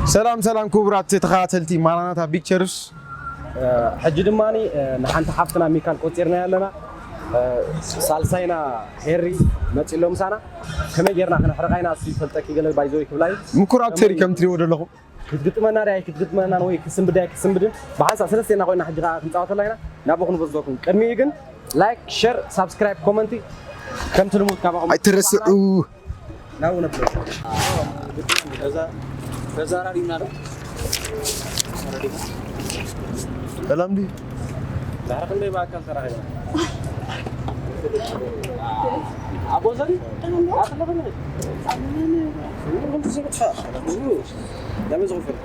ሰላም ሰላም ክቡራት ተኸታተልቲ ማራናታ ፒክቸርስ። ሕጂ ድማ ንሓንቲ ሓፍትና ሚካል ቆፂርና ኣለና። ሳልሳይና ሄሪ መፂሎ ምሳና። ከመይ ጌርና ክነሕርቓ ኢና? እሱ ይፈልጠኪ ገለ ባይዘወይ ክብላ እዩ። ምኩር ኣክተር እዩ ከም ትሪእዎ ዘለኹም። ክትግጥመና ድያ ክትግጥመና ወይ ክትስንብድ ድያ ክትስንብድን ብሓንሳእ ሰለስቴና ኮይና ሕጂ ከዓ ክንፃወተላ ኢና። ናብኡ ክንበዝዘኩም ቅድሚኡ ግን ላይክ፣ ሸር፣ ሳብስክራይብ፣ ኮመንቲ ከምቲ ልሙድ ካባኹም ኣይትረስዑ። ናብኡ ነብሎ። ተዛራሪብና ዶ? ሰላም ድዩ? ዳሕሪ ክንደይ ብኣካል ተራኺብና? ኣብ ወዘን? ኣትለኽን? ምንም ዘይብትፋ። ለምን ዝኽፍል?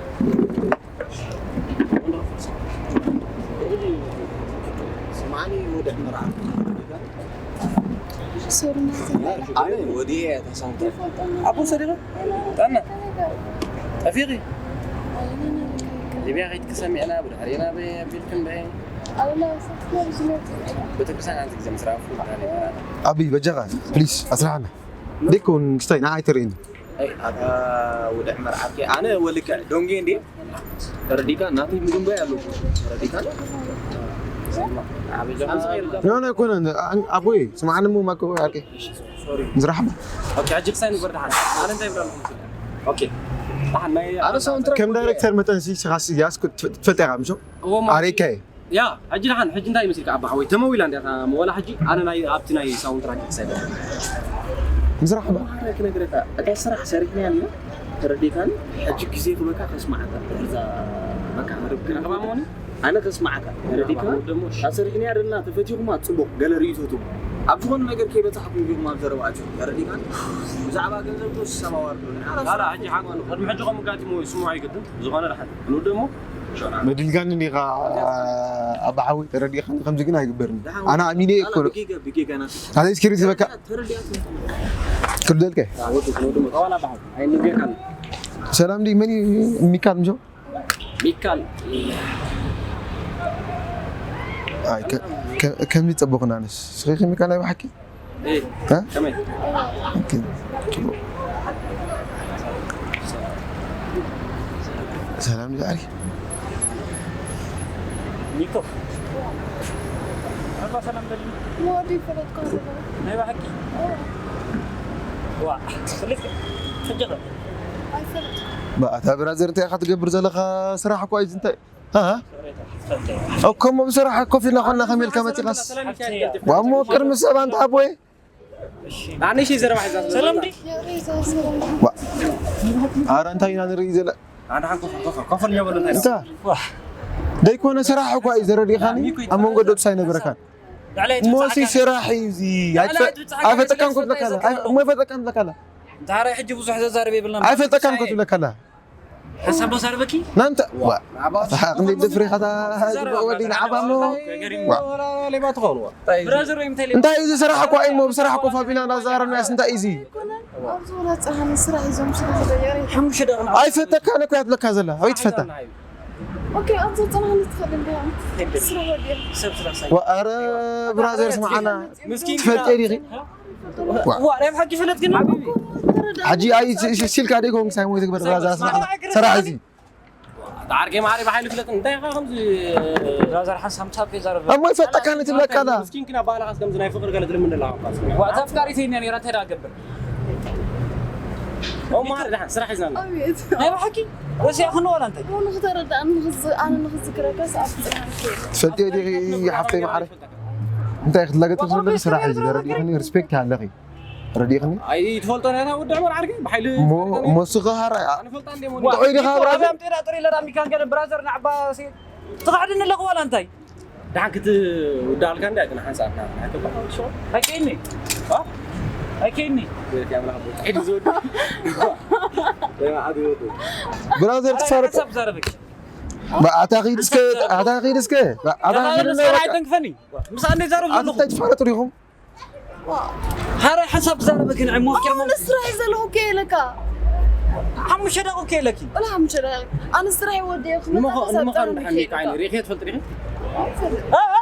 ስማኒ ወደ መርዓ። ኣነ ወዲኤ እያ ተሳውታ። ኣቦ ሰዲቐ? ጠና? ጠፊኺ? ሊብያ ከይድኪ ሰሚዕና፣ ብድሕሪና በይ ኣቢልክን በይ። ቤተክርስትያን ሓንቲ ግዜ ምስ ረኣኹ፣ ኣቢ በጃኻ ፕሊስ ኣስርሓና። ደይኮን ክስታይ ንዓይ ተርእየኒ። ኣይ፣ ኣታ ወደ መርዓት ኣነ ወልከ ዶንጌ እንዴ? ተረዲካ ናተይ ምግንባይ ኣለኩ። ተረዲካ? ኖ፣ ኖ፣ ኣይኮነን። ኣን-፣ ኣቦይ፣ ስምዓኒ እሞ ማኮ፣ ኣርኬ። ሶሪ። ዝራሕባ። ኦኬ፣ ኣጅክ ሳይን ይበር ደሓን። ኣነ እንታይ ይብላልኩም? ኦኬ። ደሓን ናይ ኣነ ሳውንድ ትራክ ከም ዳይሬክተር መጠን ሲ፣ ስኻሲ ያስ ትፈ-፣ ትፈልጥ ኢኻ፣ ምሾ? እዎ፣ ማ-፣ ኣሬካይ። ያ፣ ሕጂ ደሓን፣ ሕጂ እንታይ ይመስልካ ኣባ ሓወይ? ተመዊላ እንዲያ እታ መወላ ሕጂ፣ ኣነ ናይ፣ ኣብቲ ናይ ሳውንድ ትራክ ክሳይ ደሓን። ምስራሕ ባ። ማራ ክነግረካ፣ እታ ስራሕ ሰሪሕናያ እንዲና፣ ተረዲእካኒ? ሕጂ ግዜ ክበካ ከስማዓካ፣ እዛ በቃ መደብ ክረኽባ መሆኒ? ኣነ ከስማዓካ፣ ተረዲእካኒ? ደሞ እሺ። እታ ሰሪሕናያ ደለና፣ ተፈቲኹማ፣ ጽቡቕ፣ ገለ ርእይቶትኩም። ኣብ ዝኾነ ነገር ከይበጻሕኩም ዲኹም ኣብ ዘረባ ኣትዩ፣ ተረዲእካኒ? ብዛዕባ ገንዘብ ዶ ስሰማ ዋርዶ? ኣላ፣ ሕጂ ሓቁ፣ ቅድሚ ሕጂ ከምኡ ኣጋጢሙ ስምዑ ኣይግድን፣ ዝኾነ ደሓን። ክንውድእ እሞ? መዲልካኒ ዲኻ ኣባ ሓወይ? ተረዲእካኒ? ከምዚ ግን ኣይግበርን። ኣነ ኣሚነ እየ እኮ። ብጌጋ፣ ብጌጋ ናት። ናተይ ስክሪን ዝበካ? ተረዲኣት። ክርደልከ? ኣዎ፣ ክንውድእ እሞ። ጠዋላ ኣባ ሓወይ። ኣይንጌካን። ሰላም ዲ መን እዩ? ሚካል ምሾ? ሚካል። ኣይ፣ ከ-፣ ከ-፣ ከምዚ ጸቡቕና ኣነስ። ስኺ ሚካል ናይ ብሓቂ? እ? ከመይ? ኦኬ። ሰላም ዛዕሪ። ኒኮ። ኣባ ሰላም በል። ወዲ ፈለጥካ ዘለኹ። ናይ ብሓቂ? ዋ፣ ፈለጥካ? ፈጀኸ? ኣይፈለጥካ። ባ፣ ኣታ ብራዘር እንታይ ኢኻ ትገብር ዘለኻ? ስራሕ እኮ እዩ እንታይ? ኣሃ። እኮ እሞ ብስራሕ ኮፍ ኢልና ኮና ከመይ ኢልካ መጺኻስ? ዋ፣ እሞ ቅድሚ ሰብ ኣንታ ኣቦይ። ኣነ ሺ ዘረባ ሒዛ ሰላም ዲ? ዋ። ኣረ እንታይ ኢና ንርኢ ዘለ? ኣነ ሓን ኮፍ፣ ኮፍ፣ ኮፍ፣ ኮፍ፣ ኮፍ፣ እንታይ? እንታ? ደይኮነ ስራሕ እኳ እዩ ዘረዲኻኒ፣ ኣብ መንጎ ደብስ ኣይነበረካን። ሞሲ ስራሕ እዩ እዚ። ኣይፈ-፣ ኣይፈጠካን ኮትለካላ። ኣይ-፣ እሞ ይፈጠካን ለካላ። ዛሬ ሕጂ ብዙሕ ዘዛርብ የብልናን። ኣይፈጠካን ኮትለካላ። ሓሳብ ዶ ሳርበኪ? ናንተ፣ ዋ። ኣታ ክንደይ ድፍሪ ኻታ ወዲ ንዓባ እሞ። ዋ። ብራዘር ወይ እንታይ? እንታይ እዩ እዚ ስራሕ እኳ እዩ እሞ ብስራሕ ኮፍ ኣቢልና እናዛረብናስ እንታይ እዩ እዚ? ኣብዚ ወላ ጸሃኒ ስራሕ እዞም ስለ ዝለየረ። ሓሙሽተ ደቂቕ። ኣይፈተካን እኮ እያ ትብለካ ዘላ። ኣበይ ትፈታ? ኦኬ፣ ኣብዚ ጽናሕኒ ትኸእል እንዲያ። ስራሕ ወዲያ። ሰብ ስራሕ ሳይ። ዋ፣ ኣረ ብራዘር ስምዓና። ምስኪን ትፈልጥ ዲኺ? ዋ። ዋ፣ ናይ ብሓቂ ፍለጥ ግን ሓቢቢ። ሕጂ ኣይ ሲ-፣ ሲ-፣ ሲልካ ደይ ኮንክ ሳይሞ ትግበር ብራዘር ስምዓና። ስራሕ እዚ። ኣታ ዓርከይ ማዕረ ብሓይሊ ፍለጥ እንታይ ኢኻ ከምዚ ብራዘር ሓንሳብ ምሳብ ከይዛረብ እሞ ይፈጠካ ንትብለካ ኣላ። ምስኪን ግን ኣባህላኻስ ከምዚ ናይ ፍቕሪ ገለ ትልምን ደላ ኣባስ። ዋ፣ እዛ ኣፍቃሪት እያ ነይራ እንታይ ደኣ ገብር? ኦ ማዕረ ደሓን ስራሕ ሒዝና ኣላ። ኣቤት። ናይ ብሓቂ ወሲያ ክንዋላ እንታይ? ሞ ንኽተረዳእኒ ንኽዝ-፣ ኣነ ንኽዝክረካስ ኣብ ጽናት ትፈልጥዮ ዲኺ ሓፍተይ ማዕረ? እንታይ ክትላገጽ ዘለኺ ስራሕ እዩ። ረዲእኽኒ፣ ሪስፔክት ኣለኺ። ረዲእኽኒ? ኣይ ትፈልጦ ነታ ወዲ ዕመር ዓርኪ ብሓይሊ እሞ፣ እሞ ስኻ ሃራ። ኣነ ፈልጣ እንዴ ሞ። ጥዑይ ዲኻ ብራዘር? ኣብያም ጤና ጥሪ ለዳ ሚካን ገለ ብራዘር ናዕባ ሲ-፣ ትኻዕድኒ ኣለኹ ዋላ እንታይ? ደሓን ክትውዳእልካ እንዳ ግን ሓንሳብ ና። ኣይከይኒ። ኣ? ኣይከይኒ። ወይ ያምራ። ዒድ ዝወዱ። ወይ ዓዲ ይወዱ። ብራዘር ትፋረጥ። ሓሳብ ዛረበክ። ባ-፣ ኣታ ኺድ እስከ፣ ኣታ ኺድ እስከ። ባ-፣ ኣታ ኺድ እስከ። ኣይተንክፈኒ። ምሳእ እንዴ ዛረብ ኣታ ዘለኹ? እንታይ ትፋረጡ ዲኹም? ሃረ ሓሳብ ዛረበክ ንዕሞ ኬሞ። ኣነ ስራሕ ዘለኹ ከየለካ። ሓሙሽተ ደቂቕ ከየለኪ። ወላ ሓሙሽተ ደቂቕ። ኣነ ስራሕ ወዲየ ክመጣ ንምዃ-፣ ሓሳብ ንምዃኑ ዛረብ ደሓን ከየለካ። ሪእኺ ትፈልጥ ዲኺ? እ፣ እ።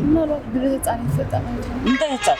ምናልባት ብህፃን ይፈጠር። እንታይ ህፃን?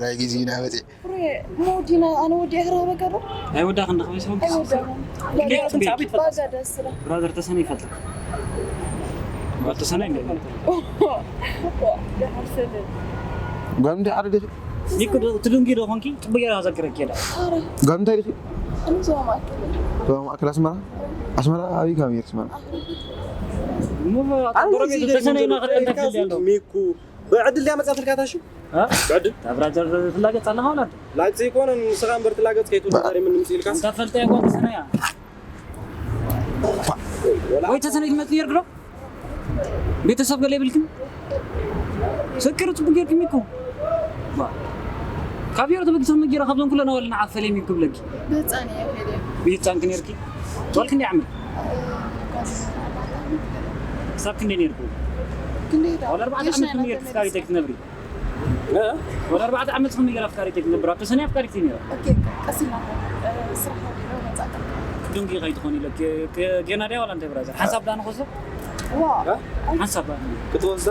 ካልኣይ ግዜ ኢና መፅእ። ፍሬ፣ ሞዲና ኣነ ወዲያ ክረኽበካ ዶ? ኣይወዳኽን ዶ ክበይ ሰው ኣይወዳኹም። ግን ዓብይ ትፈልጥ ባጋ ደስ ይላል። ብራዘር ተሰነ ይፈልጥ ባል ተሰነ እንደ ደሓር ሰብ ጓል እንታይ ሓደ ዲኺ? ኒኩ ትዱንጊ ዶ ኾንኪ ጽቡቅ ጌራ ዘክረክ ይላ ኣረ ጓል እንታይ ዲኺ? ኣምዞ ማእከል ዞባ ማእከል ኣስመራ ኣስመራ ኣበይ ከባቢ ነርኪ ኣስመራ? ተሰነ ኢና ከተልተፍ ያለው ሚኩ ብዕድል ድያ መፅኣትልካ ታሹ ብዕድል ብራዘር ትላገጽ ኣለኻ ወላ ላግፂ ይኮነ ንስኻ እምበር ትላገፅ ከይትውዳዳሪ ምን ምፅኢልካ እንታ ፈልጠ ያጓል ተሰነያ ወይ ተሰነይ ትመጽእ ነርክ ዶ ቤተሰብ ገለ ይብልክን ሰክር ጽቡቅ ጌርክም እኮ ካብ ዮሮ ተበጊሰ መጊራ ካብዞም ኩለን ኣዋልና ዓፈለ ሚኩ ብለኪ ብህፃን እየ ከደ ብህፃንክ ነርኪ ወልክ እንዲ ዓመት ክሳብ ክንደይ ነርኩ ክንደይ ወላ ኣርባዕተ ዓመት ኩም ጌርክ ፍቃሪተይ ክትነብሪ ወላ ኣርባዕተ ዓመት ኩም ጌራ ፍቃሪተይ ክትነብር ኣብተ ሰኒ ኣፍቃሪተይ ነራ ቀሲና ስራሕ ወዲሮ መፃእካ ድንጊ ከይትኾን ኢለ ጌና ድያ ዋላ እንታይ ብራዘር ሓንሳብ ዳ ንኾሰ ዋ ሓንሳብ ዳ ክትወስዳ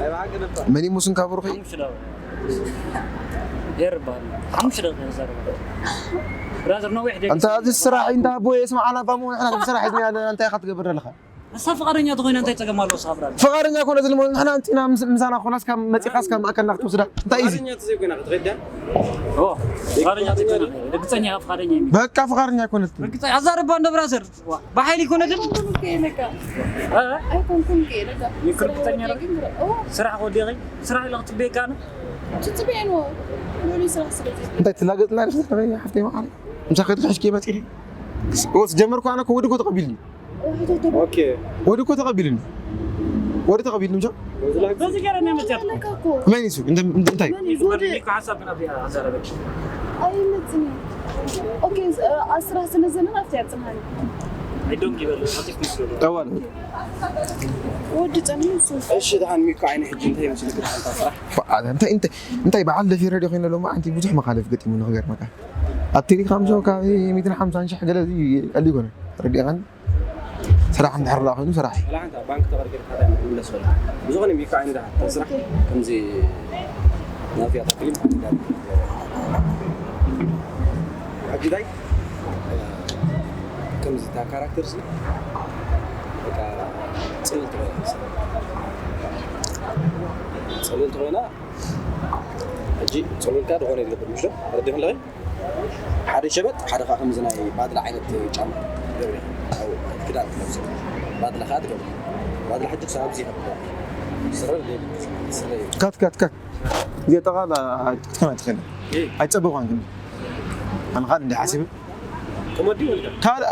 ናይ ብሓቂ ነበር መን ይሙስን ካብ ሩኺ ሓሙሽተ ዳ ሄር በሃል ሓሙሽተ ዳ ዘረባ ብራዘር ነዊሕ ደ እንተ እዚ ስራሕ እንዳ ኣቦ የስማዓና ባሞ ንሕና ከም ስራሕ ሒዝና ኣለና እንታይ ኢኻ ትገብር ዘለኻ እሳ ፍቃደኛ ተኾይና እንታይ ጸገም ኣለዎ ስኻ ብራዘር ፍቃደኛ ኮነ ዝልሞ ንሕና እንቲና ምስ- ምሳና ኮናስ ካብ መጺኻስ ካብ ማእከልና ክትወስዳ እንታይ እዩ እዚ ፍቃደኛ ተዘይኮይና ክትኸዳ ኦ ፍቃደኛ ተይኮይና ርግጸኛ ፍቃደኛ እዩ በቃ ፍቃደኛ ኣይኮነትን ርግጸኛ ኣዛረባ እንደ ብራዘር ብሓይሊ ይኮነ ድም ኣይኮንኩም ከይለካ ኣይኮንኩም ከይለካ ይክርብተኛ ስራሕ ወዲኺ ስራሕ ኢለ ክትጽበየካ ኣነ ትጽበየን ኖ ኖኒ ስራሕ ስለ እንታይ ትላገጽና ሓፍተይ መዓል ምሳኺ ትሕሽኪ መጺኺ ወስ ጀመርኩ ኣነ እኮ ወዲ እኮ ተቐቢልኒ ኦኬ ወዲ እኮ ተቐቢልኒ ወዲ ተቐቢልኒ ምሻ በዚ ገረ እና መጽያት መን ይሱ እንታይ ሐሳብ ግን ኣብዚኣ ኣዛረበች ኣይመጽኒ ኦኬ ስራሕ ስለ ዘለና ኣብቲ ያጽናኒ I don't give a ጠዋል ወዲ ጸኒሑ እሱ እሺ ደሓን ሚኮ ዓይነ ሕጂ እንታይ ይመስልክ ደሓን ስራሕ እንታይ እንታይ እንታይ በዓል ደፊረ ዶ ኮይነ ሎማ ኣንቲ ብዙሕ መኻለፍ ገጢሙ ንክገርመካ ኣብ ቴሌግራም ሾው ካብ ሚእትን ሓምሳን ሽሕ ገለ እዚ ቀሊ ይኮነ። ረዲእኻን ስራሕ እንድሕር ደኣ ኮይኑ ስራሕ እዩ። ወላ ሓንቲ ኣብ ባንክ ተቐርቂርካ እንታይ ምምለስ ወላ ብዝኾነ ሚካ ዓይኒ ደሓ ስራሕ ከምዚ ናፊያ ታክሊም ሕጂ ታይ ከምዚ እታ ካራክተር ሲ በቃ ፅልልቲ ኮይና ፅልልቲ ኮይና ሕጂ ፅሉልካ ዝኾነ ይገብር ምሽ ዶ ረዲኹ ኣለኸ ሓደ ሸበጥ ሓደ ከዓ ከምዚ ናይ ባድላ ዓይነት ጫማ ገብር ክዳን ትለብሶ ባድላ ከዓ ትገብር ባድላ ሕጂ ክሳብ ኣብዚ ይኸብር ስረ ዘይብል ስረ ይብል ካት ካት ካት እዚኣ ጠቓላ ክትኮና ትኽእል ኣይፀበኳን ግን ኣነ ካልእ እንዲ ሓሲበ ኮመዲ ወልካ ካልእ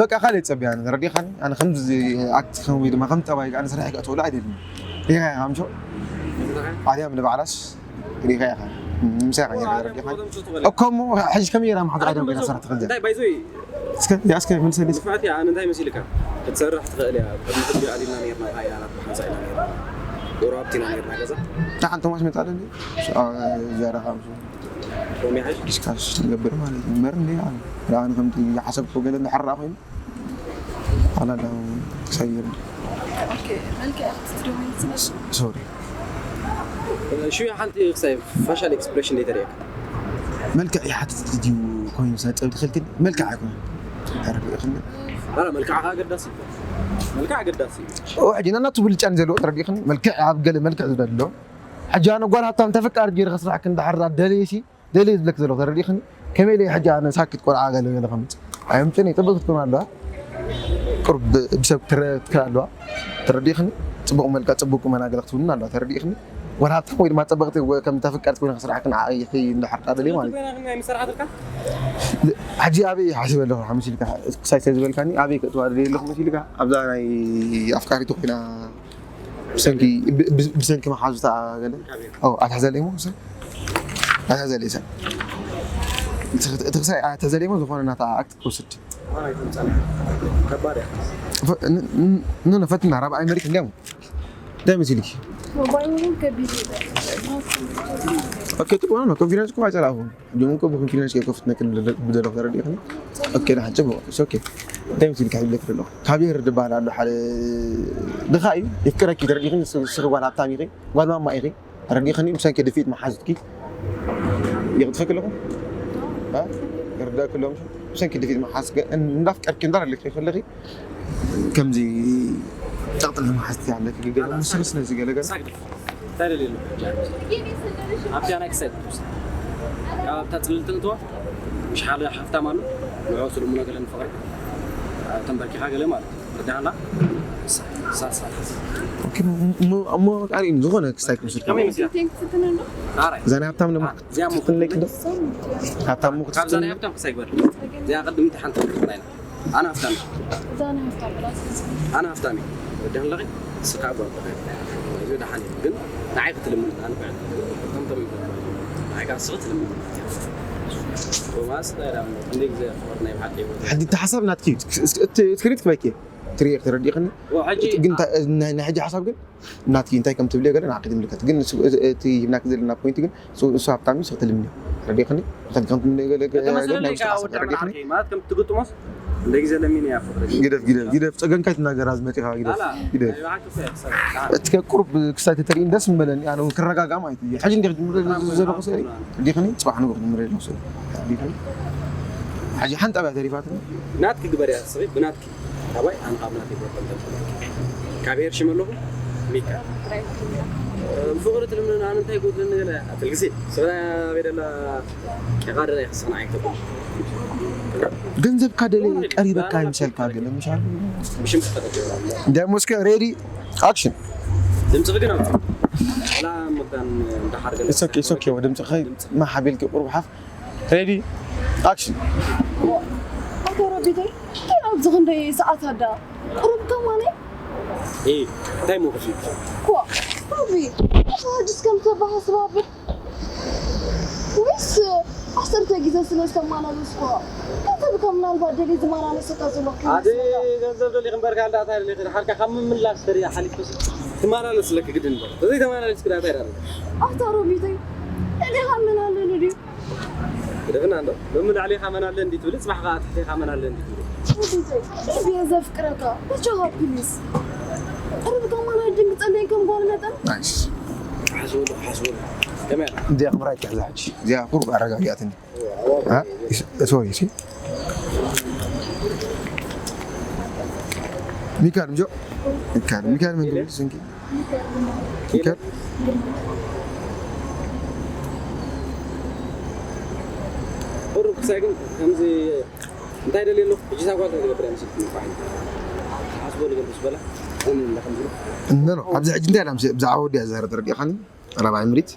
በቃ ካልእ ይፀበያ ኣነ ተረዲኻኒ ኣነ ከምዚ ኣክት ከም ወይ ድማ ከም ጠባይ ኣነ ስራሕ ይከእትወሉ ኣይደልን ሪኻ ኢኻ ምሾ ኣድያም ንባዕላስ ሪኻ ኢኻ ምሳኻ ሪኻ ተረዲኻኒ እኮ እሞ ሕጂ ከመይ ጌራ ማሕዝ ኣድያም ኮይና ስራሕ ትኽእል እንታይ ባይዞይ እስከ ያ እስከ መልሰልስ ንፍዓት እያ ኣነ እንታይ መሲልካ ክትሰርሕ ትኽእል እያ ቅድሚ ሕጂ ኣሊና ነርና ሃይላናት ብሓንሳ ኢና ነርና ጎረባብቲ ኢና ነርና ገዛ ደሓን ቶማስ መጣለኒ ዘረኻ ሮሚ ሓሽ ዲስካስ ንገብር ማለት እዩ እምበር እንዲ ኣነ ከምቲ ዝሓሰብኩ ገለ እንድሕር ኮይኑ ኣላላ ክሳይር መልክዕ ክትትደውል ትነሽ ሶሪ ሽዩ ሓንቲ ክሳይ ፋሻል ኤክስፕሬሽን ዘይተርእየካ መልክዕ ይሓትት ድዩ ኮይኑ ስነ ጥበብ ትኽልክል መልክዕ ኣይኮነ ተረድእኽኒ ኣላ መልክዕካ ኣገዳሲ እዩ። መልክዕ ኣገዳሲ እዩ። ሕጂ ናናቱ ብልጫን ዘለዎ ተረዲእኽኒ መልክዕ ኣብ ገለ መልክዕ ዝደሊ ኣሎ ሕጂ ኣነ ጓል ሃብታም ተፈቃሪ ገይረ ከስራሕክ እንዳሕር ደልየ ሲ ደልየ ዝብለክ ዘለኹ ተረዲእኽኒ ከመይ ኢለ ሕጂ ኣነ ሳክት ቆልዓ ገለ ገለ ከምፅ ኣየምፅን እየ ፅብቅ ክትኮን ኣለዋ ቁርብ ብሰብ ክትከ ኣለዋ ተረዲእኽኒ ፅቡቅ መልክዕ ፅቡቅ ቁመና ገለ ክትብሉን ኣለዋ ተረዲእኽኒ ጓል ሃብታም ወይ ድማ ፅብቅቲ ከም ተፈቃሪት ኮይነ ከስራሕክ ንዓይኺ እንዳሕር ደልየ ማለት እዩ ሕጂ ኣበይ ሓሲበ ኣለኹ ሓሙስ ኢልካ ክሳይ ስለ ዝበልካኒ ኣበይ ከእትዋ ደልየ ኣለኹ መሲልካ ኣብዛ ናይ ኣፍቃሪቱ ኮይና ብሰንኪ ብሰንኪ መሓዙታ ገለ ኣትሕዘለይ ሞ ክሳይ ኣትሕዘለይ ሰብ እቲ ክሳይ ኣትሕዘለይ ሞ ዝኾነ ናታ ኣክት ክወስድ ከባድ ንነፈትና ራብኣይ መሪክ እንዲያም እንታይ መሲልኪ ሞባይል ከቢድ ኦኬ ጥቁ ነው ኮንፊደንስ እኮ አይጸላፉም እንዲሁም እኮ በኮንፊደንስ የኮፍት ነክል ብደለኹ ተረዲእኽኒ ኦኬ ንሓን ፅቡቅ ኦኬ እንታይ መሲልካ ይብለክ ደለኹ ካብ ይህር ድበሃል ኣሎ ሓደ ድኻ እዩ ይፍቅረኪ ተረዲእኽኒ ስኺ ጓል ሃብታም ኢኺ ጓል ማማ ኢኺ ተረዲእኽኒ ብሰንኪ ድፊት መሓዝትኪ ይቕጥፈክ ኣለኹ ይርዳእክ ኣለኹ ብሰንኪ ድፊት መሓዝ እንዳፍቀርኪ እንዳረለኪ ከለኺ ከምዚ ጠቕጥል መሓዝቲ ኣለኪ ገለ ምስልስ ነዚ ገለ ገለ እንታይ ደልየ ኣለኹ ኣብቲ ኣናይ ክሳይ ትውስድ ካብ ኣብታ ፅልልቲ ንእትዋ ምሽ ሓደ ሓፍታም ኣሎ ንዑ ስልሙኖ ገለ ንፍቕሪ ተንበርኪኻ ገለ ማለት እዩ ዳህላ ሳሳ እሞ ኣሪእኒ ዝኾነ ክስታይ ክምስል ከመይ መሲላ ቴንክ ትትን እንዶ ኣራይ እዛ ናይ ሃብታም ነሞ እዚኣ ሞ ክትፍትን ለይ ክዶ ሃብታም ሞ ካብዛ ናይ ክትፍትን ሃብታም ክሳይ ግበር እዚኣ ቅድም ተሓንቲ ክትፍትና ኢና ኣነ ሃብታም እዛ ናይ ሃብታም ብላስ ኣነ ሃብታም እዩ ወዲ ኣለኺ ስኻ ጓል እዚ ደሓን እዩ ግን ንዓይ ክትልምን ኣነ ብዕል ከም ከም ንዓይ ካብ ስኺ ትልምን ቶማስ እንታይ ዳ እንደ ግዜ ፍቕር ናይ ብሓቂ ህይወት ሕጂ እቲ ሓሳብ ናትኪ እዩ። እቲ ስክሪፕት ክበኪ ትሪኤ ተረዲእኽኒ ሕጂ ግን እንታይ- ናይ ናይ ሕጂ ሓሳብ ግን ናትኪ እንታይ ከም ትብልዮ ገለ ንዓኺ ትምልከት ግን ንሱ- እቲ ሂብናኪ ዘለና ፖይንት ግን ንሱ- ንሱ ሃብታም እዩ ንስኺ ትልምንዮ ተረዲእኽኒ ንኽን ከም ትምልዮ ገለ ገለ ናይ ውሽጢ ሓሳብ ተረዲእኽኒ ማለት ከም ትግጥሞስ እንደ ግዜ ለሚን እያ ፍቕሪ ግደፍ ግደፍ ግደፍ ፀገንካ ይትናገር ኣዝመጢኻ ግደፍ ኣላ ግደፍ ናይ ብሓቂ ሰብ እቲ ቁሩብ ክሳይ ተተሪእን ደስ ምበለኒ ኣነ እውን ክረጋጋ ማለት እዩ ሕጂ እንዲ ክጅምር ዘለኹ ስእሊ ዲኽኒ ፅባሕ ንግሆ ክጅምር ዘለኹ ስእሊ ዲኽኒ ሕጂ ሓንቲ ኣብያ ተሪፋትኒ ናትኪ ግበርያ ስኺ ብናትኪ ካባይ ኣነ ካብ ናተይ ክወርድ እንተልኩ ካብ ሄር ሽም ኣለኹ ሚካ ፍቕሪ ትልምንን ኣነ እንታይ ጎድለኒ ገለ ኣትል ግዜ ስብና ቤደላ ቄቓ ደላ ይኽስኽና ኣይክተብሉ ገንዘብካ ደለ ቀሪበካ ይምሰልካ ገለ ምሻሉ ብሽም ክፈጠ እንዲያሞ እስከ ሬዲ ኣክሽን ድምፅኺ ግን ኣውፅእ ላ መግዳን እንዳሓር ገለ ኢትስ ኦኬ ኢትስ ኦኬ ድምፅኺ ማሓቢልኪ ቁሩብ ሓፍ ሬዲ ኣክሽን ኣቶ ረቢተይ ግን ኣብዚ ክንደይ ሰዓት ኣዳ ቁሩብ ከማነ እንታይ ሞክሲ ኳ ረቢ ሕጅስ ከም ተባሃስባብር ወይስ ዓሰርተ ግዜ ስለ ዝተመላለስኩ ገንዘብ ከም ምናልባት ደልየ ዝመላለሰካ ዘሎ ኣደ ገንዘብ ደሊኽ እምበርካ እንዳ እንታይ ደሊኽ ሓልካ ካብ ምምላስ ተሪያ ሓሊፍኩስ ትመላለስ ኣለክ ግድን እምበር ተዘይተመላለስ ግዳ እንታይ ዳለ ኣታ ረቢተይ እኔ ካብ ምን ኣለኒ ድዩ ደፍና እንዶ ሎሚ ላዕሌኻ መን ኣለ እንዲ ትብል፣ ጽባሕ ከኣ ትሕቴኻ መን ኣለ እንዲ ትብል። ወዲተይ፣ ልቢ እየ ዘፍቅረካ። በጃኻ ፕሊስ። ቅርብ ከማን ኣይደንግጸለይ ከም ጓል መጠን። ናይስ። ሓስበሉ፣ ሓስበሉ። ከመይ ኣላ? እዚኣ ክብራ ይትሕዛ ሕጂ። እዚኣ ቁሩብ ኣረጋጊኣትኒ። አ? እስ-፣ ሶሪ፣ እሺ። ሚካል፣ ምጆ። ሚካል፣ ሚካል መን ክብል ስንኪ? ሚካል። ቁሩብ ክሳይ ግን ከምዚ እንታይ ደልየ ኣለኹ? ሕጂ እዛ ጓል እንታይ ትገብር እያ መሲልኩም? ይባዓል። ሓስቦ ልገብር ዝበላ። ምን እንዳኸም ዝብሎ። እነ ነው። ኣብዚ ሕጂ እንታይ ኢላ ምስ-፣ ብዛዕባ ወዲያ ዝዛረብ ተረዲእኻኒ? ራብዓይ ምሪት።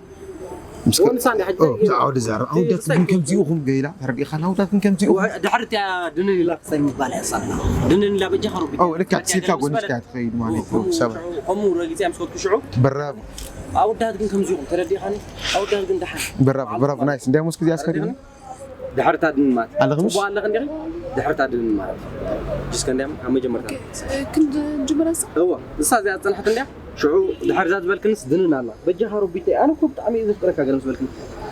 ምስ ከ-፣ ወንሳ እንዲ ሕጂ ኦ፣ ብዛዕባ ወዲ ዝዛረብ። ኣወዳት ግን ከምዚ ኢኹም ገይላ፣ ተረዲእኻኒ? ኣወዳት ግን ከምዚ ኢኹም። ወ-፣ ድሕሪ እቲኣ ድንን ኢላ ክሳይ ምባል እያ ሳላ። ድንን ኢላ በጃኻ ሮቢ። ኦ፣ ልካ ትሲልካ ጎኒስካ ትኸይድ ማለት እዩ። ከምኡ፣ ሰብ። ከምኡ ረጊጸ ምስ ከድኩ ሽዑ። ብራቮ። ኣወዳት ግን ከምዚ ኢኹም፣ ተረዲእኻኒ? ኣወዳት ግን ደሓን። ብራቮ፣ ብራቮ፣ ናይስ። እንዲያውም እስከ እዚኣ ኣስከድኒ። ድሕርታ ድን ማለት ኣለኽምሽ? ጽቡቕ ኣለኽ እንዲኺ? ድሕርታ ድን ማለት። ጅስከ እንዲያም ኣብ መጀመርታ። ኦኬ፣ ክንዲ ጅምረሳ? እወ፣ ንሳ እዚኣ ዝጸንሐት እንዲያ። ሽዑ ድሕር እዛ ዝበልክንስ ድንን ኣላ። በጃኻ ሮቢተይ፣ ኣነ እኮ ብጣዕሚ እየ ዘፍቅረካ ገለ ምስ በልክኒ።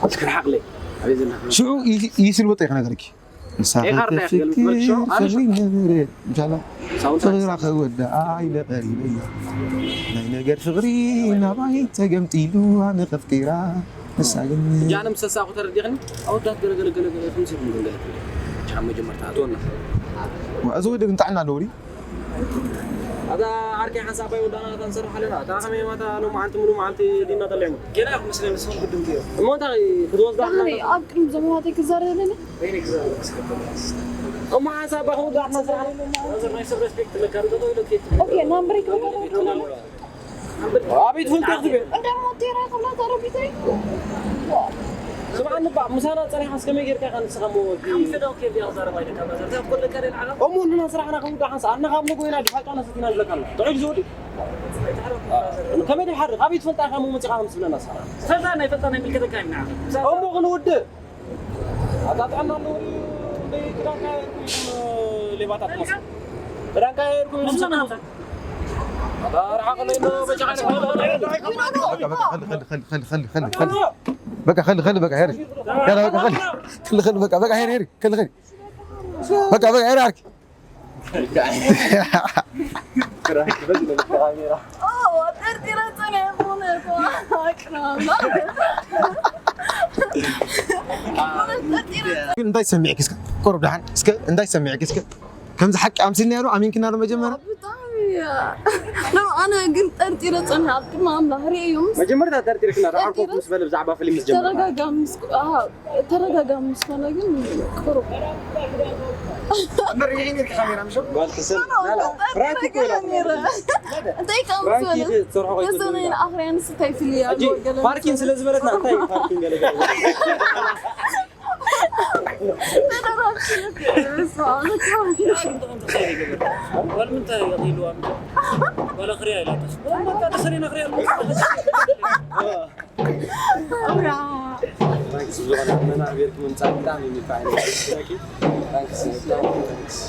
እስኪ ርሓቕለይ። ኣበይ ዘለኻ? ሽዑ ይ-፣ ይስልበጠ ይኽነገርኪ። ንሳ ኢኻርታ ኢኺ ገለ ምስ በልክ ሽዑ፣ ኣነ ሽዑ ነበረ። እንሻላ። ሳውንድ ፍቕራ ከወዳ ኣይለ ቀሪበያ። ናይ ነገር ፍቕሪ ናባይ ተገምጢሉ ኣነ ከፍቂራ። ንሳ ግን እጃ ኣነ ምስ ተሳእኹ ተረዲኽኒ? ኣወዳት ገለ ገለ ገለ ገለ ከምዚ ኢኹም ግን ገለ ገለ። ቻ መጀመርታ ኣትወና። ዋ፣ እዚ ወዲ ግን ጥዕና ኣለዎ ድዩ? ኣታ ዓርከይ ሓንሳብ ኣባይ ወዳና እታ ንሰርሕ ኣለና። እታ ከመይ ማታ ሎማዓንቲ ሙሉ መዓልቲ ዲና ጠሊዕና። ገና ኢኹም መስለኒ ንስኹም ግድም ትዮ። እሞ እንታይ ክትወስዳ ዳኒ፣ ኣብ ቅድሚ ዘመናተይ ክዛረብ ኣለኒ? በይነይ ክዛረብ እስከ። እሞ ሓንሳብ ኣባ ክወዳእና ስራሕ። ናይ ሰብ ሬስፔክት ለካ ዶ ኢሎ ኬት። ኦኬ፣ ናምበረይ ክወዳእና ኣለና። ኣቤት ፍልጠት ትብል። እንደ ሞቴራ ክብላ ተረቢተይ። ስምዓኒ እባ፣ ምሳና ጸኒሕካስ ከመይ ጌርካ ኢኻ ንስኻ እሞ ወዲ? ሓሙሽተ ደቂቕ ኬፍ እያ ክዛረብ ኣይደካ፣ ብራዘር። እንታይ ክትኮን ለካ ደልዓኻ? እሞ ንሕና ስራሕና ክንውዳእ ሓንሳእ፣ ኣድና ካብ ንጎይና ድፋጫና ሰቲና ንብለካ ኣለና። ጥዑይ ዝወዲ። ከመይ ድሓርቕ? ኣበይ ትፈልጣ ኢኻ እሞ መጺኻ ከም ትብለና ንስኻ? ትፈልጣ ናይ ፈልጣ ናይ ምልከተካ እዩ ንዓኻ። እሞ ክንውድእ። ኣታ ጥዕና ኣለዎ ድዩ? ደይ ክዳንካ የርኩ ኢኹም ሌባታት ትመስሉ። ክዳንካ የርኩ ኢኹም ትመስሉ። ኣታ ርሓቕ ለይ ነው በጃኻ። በቃ፣ በቃ፣ ኸሊ፣ ኸሊ፣ ኸሊ። በቃ፣ ኸሊ፣ ኸሊ፣ በቃ፣ ሄሪ። ያላ፣ በቃ፣ ኸሊ። ኸሊ፣ ኸሊ፣ በቃ፣ በቃ፣ ሄሪ፣ ሄሪ። ኸሊ፣ ኸሊ። በቃ፣ በቃ፣ ሄሪ፣ ዓርኪ። ኦ፣ ጠርጢረ ጸኒሐ ብእውነት። ኣቅራማ። ግን እንታይ ሰሚዕኪ እስከ? ቁሩብ ደሓን እስከ እንታይ ሰሚዕኪ እስከ? ከምዚ ሓቂ ኣምሲልናዮ ዶ ኣሚንክና ዶ መጀመርያ? ብጣዕሚ እያ። ኖ፣ ኣነ ግን ጠርጢረ ጸኒሐ ኣብ ቅድሚ ኣምላኽ ርእዮም። መጀመርታ ጠርጢርክና፣ ደሓር ኮፍ ምስ በለ ብዛዕባ ፊልም ምስ ጀመርና። ተረጋጋ ምስ፣ ኣሃ፣ ተረጋጋ ምስ በለ ግን ቁሩብ። እምበር ርኢኺ ነይርኪ ካሜራ፣ ምሽ? ጓል ክሰብ፣ ኖ፣ ላላ፣ ጠርጢረ ፕራንክ እኮ ገለ ኢላ ነይረ። እንታይ ከም ፕራንክ ዝበለ? ኢኺ ትሰርሖ ከይትብሊ ከሰነይን ኢላ። ኣኽርያን እንታይ ፍልያ ሕጂ ኣሎ ገለ ፓርኪን መሰለ? ስለ ዝበለትና፣ እንታይ ፓርኪን ገለ ገለ? ተደራርሽልክ፣ በስመ ኣብ። ጓል ምንታይ ኢልዋ? ጓል ኣኽርያ ኢላትስ። በቃ ተሰሪና ኣኽርያ ኣሎ። ፕራንክስ ብዝኾነ መን ኣኽቢርኪ ምምጻእ ብጣዕሚ እዩ የሚፋ ዓይነት። ፕራንክስ ብጣዕሚ ፕራንክስ።